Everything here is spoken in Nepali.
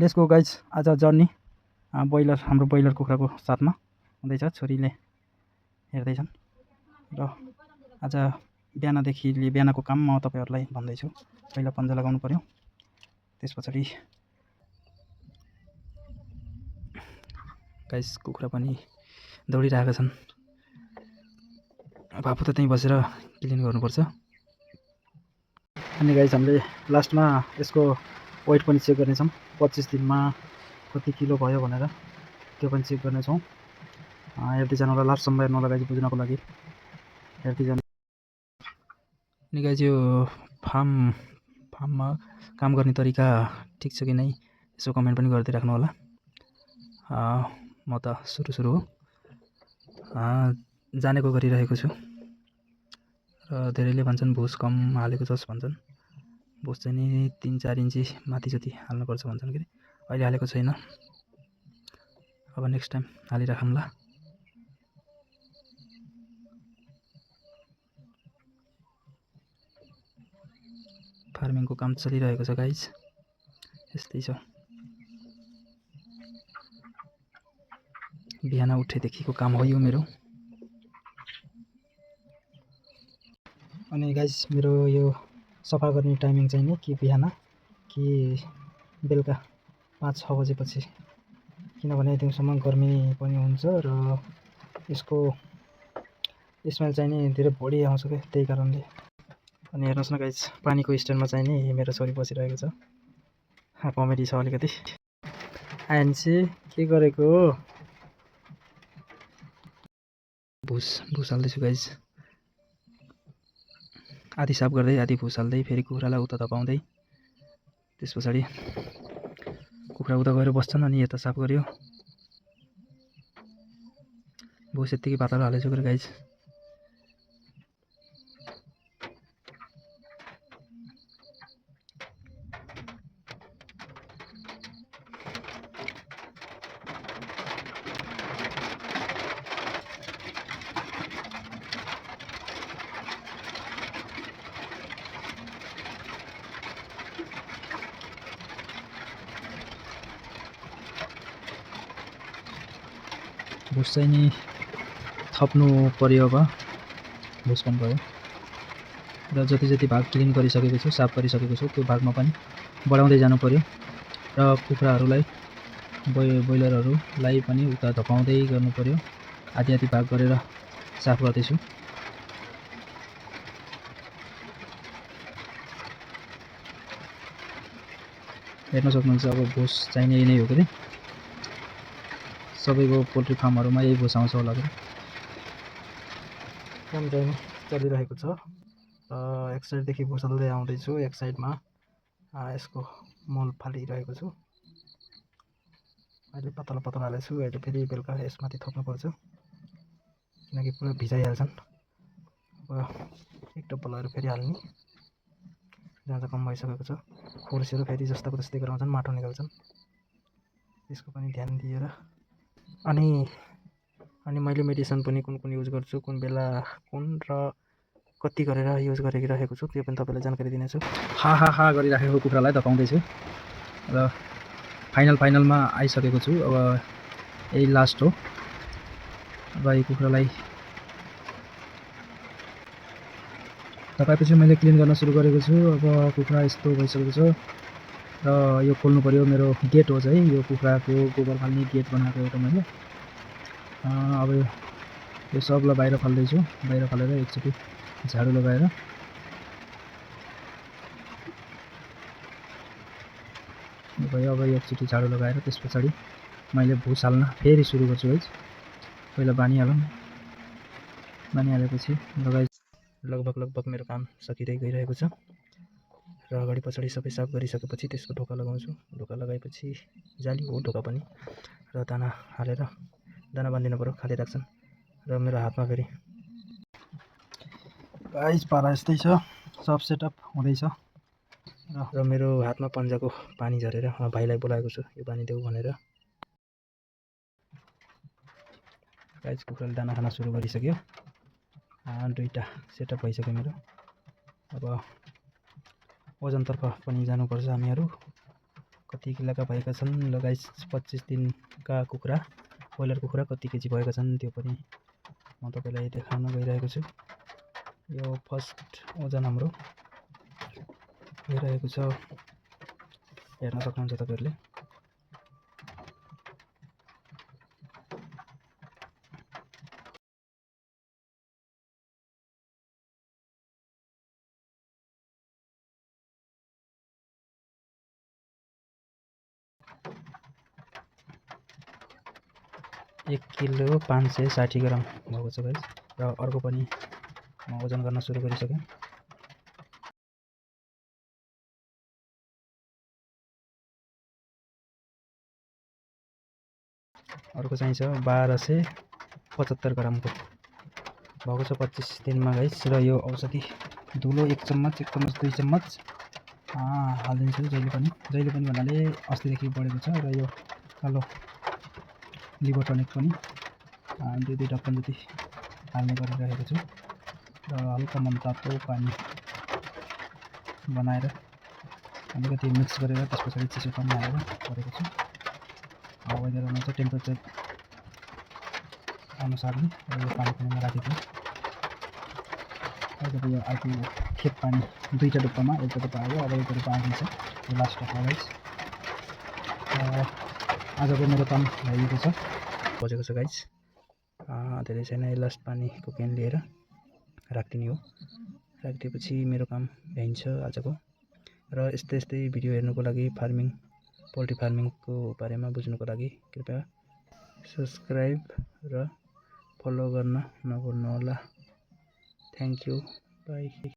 Let's go guys. आज जर्नी ब्रोइलर हाम्रो ब्रोइलर कुखुराको साथमा हुँदैछ। छोरीले हेर्दैछन् र आज बिहानको काम म तपाईहरुलाई भन्दैछु। पहिला पन्जा लगाउनु पर्यो, त्यसपछि गाइस कुखुरा पनि दौडिरहेका छन्। बाबु त त्यहीँ बसेर क्लिन गर्नुपर्छ। अनि गाइस हामीले लास्टमा यसको वेट पनि चेक गर्नेछौँ। 25 दिनमा कति किलो भयो भनेर त्यो पनि चेक गर्नेछौँ। हेर्दै जानु होला, लास्टसम्म हेर्नु होला गाइस, बुझ्नको लागि हेर्दै जानु। अनि गाइस यो फार्ममा काम गर्ने तरिका ठिक छ कि नै यसो कमेन्ट पनि गर्दै राख्नु होला। म त सुरु हो, जानेको गरिरहेको छु र धेरैले भन्छन् भुस कम हालेको छस् भन्छन्। भुस चाहिँ नि 3-4 इन्ची माथि जति हाल्नुपर्छ भन्छन् कि अहिले हालेको छैन। अब नेक्स्ट टाइम हालिराखौँला। फार्मिङको काम चलिरहेको छ गाइज, यस्तै छ। बिहान उठेदेखिको काम हो यो मेरो। अनि गाइज मेरो यो सफा गर्ने टाइमिङ चाहिँ नि कि बिहान कि बेलुका 5-6 बजेपछि, किनभने दिउँसोमा गर्मी पनि हुन्छ र यसको स्मेल चाहिँ नि धेरै बढी आउँछ क्या, त्यही कारणले। अनि हेर्नुहोस् न गाइज, पानीको स्ट्यान्डमा चाहिँ नि मेरो छोरी बसिरहेको छ। कमेडी छ अलिकति। आइएनसी के गरेको? भुस हाल्दैछु गाइज। आधी साफ गर्दै आधी भुस हाल्दै फेरि कुखुरालाई उता धपाउँदै, त्यस पछाडि कुखुरा उता गएर बस्छन् अनि यता साफ गर्यो। भुस यत्तिकै पातलो हालेछु गाइज। भुस चाहिँ नि थप्नु पर्यो। अब भुस कम भयो र जति भाग क्लिन गरिसकेको छु, साफ गरिसकेको छु, त्यो भागमा पनि बढाउँदै जानु पर्यो र कुखुराहरूलाई ब्रोइलरहरूलाई पनि उता धपाउँदै गर्नु पर्यो। आधी भाग गरेर साफ गर्दैछु। हेर्न सक्नुहुन्छ अब भुस चाहिने यही नै हो कि सबैको पोल्ट्री फार्महरूमा यही भुस आउँछ होला। काम चाहिँ चलिरहेको छ। एक साइडदेखि भुस हाल्दै आउँदैछु, एक साइडमा यसको मल फालिरहेको छु। अहिले पातलो हालेको छु। अहिले फेरि बेलुका यसमाथि थप्नुपर्छ, किनकि पुरा भिजाइहाल्छन्। अब एक डब्बा लगाएर फेरि हाल्ने। जहाँ कम भइसकेको छ, खोर्सेर फेरि जस्ताको त्यस्तै गराउँछन्, माटो निकाल्छन्। त्यसको पनि ध्यान दिएर अनि मैले मेडिसिन पनि कुन युज गर्छु, कुन बेला कुन र कति गरेर युज गरिरहेको छु, त्यो पनि तपाईँलाई जानकारी दिनेछु। हा गरिराखेको कुखुरालाई धपाउँदैछु र फाइनलमा आइसकेको छु। अब यही लास्ट हो। अब यो कुखुरालाई धपाएपछि मैले क्लिन गर्न सुरु गरेको छु। अब कुखुरा यस्तो भइसकेको छ र यो खोल्नु पर्यो। मेरो गेट हो चाहिँ यो कुखुराको गोबर फाल्ने गेट बनाएको एउटा मैले। अब यो सबलाई बाहिर फाल्दैछु। बाहिर फालेर एकचोटि झाडु लगाएर भयो। अब एकचोटि झाडु लगाएर त्यस पछाडि मैले भुस हाल्न फेरि सुरु गर्छु है। पहिला बानी हालेपछि लगभग मेरो काम सकिँदै गइरहेको छ र अगाडि पछाडि सबै साफ गरिसकेपछि त्यसको ढोका लगाउँछु। ढोका लगाएपछि जाली हो ढोका पनि, र दाना हालेर दाना बाँधिनु पर्यो। खाली राख्छन् र मेरो हातमा फेरि गाइस पारा यस्तै छ, सब सेटअप हुँदैछ र मेरो हातमा पन्जाको पानी झरेर भाइलाई बोलाएको छु यो पानी देऊ भनेर। गाइस कुखुराले दाना खान सुरु गरिसक्यो। 2टा सेटअप भइसक्यो मेरो। अब ओजनतर्फ पनि जानुपर्छ हामीहरू। कति किलोका भएका छन्। ल गाइस 25 दिनका कुखुरा, ब्रोइलर कुखुरा कति केजी भएका छन् त्यो पनि म तपाईँलाई देखाउन गइरहेको छु। यो फर्स्ट ओजन हाम्रो भइरहेको छ, हेर्न सक्नुहुन्छ तपाईँहरूले। एक किलो 560 ग्राम भएको छ गाइस। र अर्को पनि म ओजन गर्न सुरु गरिसकेँ। अर्को चाहिँ छ 1275 ग्रामको भएको छ 25 दिनमा गाइस। र यो औषधि धुलो 1 चम्मच 2 चम्मच हालिदिन्छु जहिले पनि भन्नाले अस्तिदेखि बढेको छ। र यो कालो लिभर टनिक पनि 2 ढक्कन जति हाल्ने गरिरहेको छु। र हल्का मनतातो पानी बनाएर अलिकति मिक्स गरेर त्यस पछाडि चिसो पानी हालेर गरेको छु। वेदर अनुसार टेम्परेचर अनुसारले यो पानी पनि म राखिदिएँ। जब यो अर्को खेप पानी 2टा डुप्पामा एउटा डुप्पा आयो, अब एउटा डुप्पा आइदिन्छ। यो लास्ट डुप्पा गाइस। आजको मेरो काम भइएको छ, बजेको छ गाइस। धेरै छैन, यो लास्ट पानीको क्यान लिएर राखिदिने हो। राखिदिएपछि मेरो काम भइन्छ आजको। र यस्तै भिडियो हेर्नुको लागि पोल्ट्री फार्मिङको बारेमा बुझ्नुको लागि कृपया सब्सक्राइब र फलो गर्न नभुल्नुहोला। Thank you, by.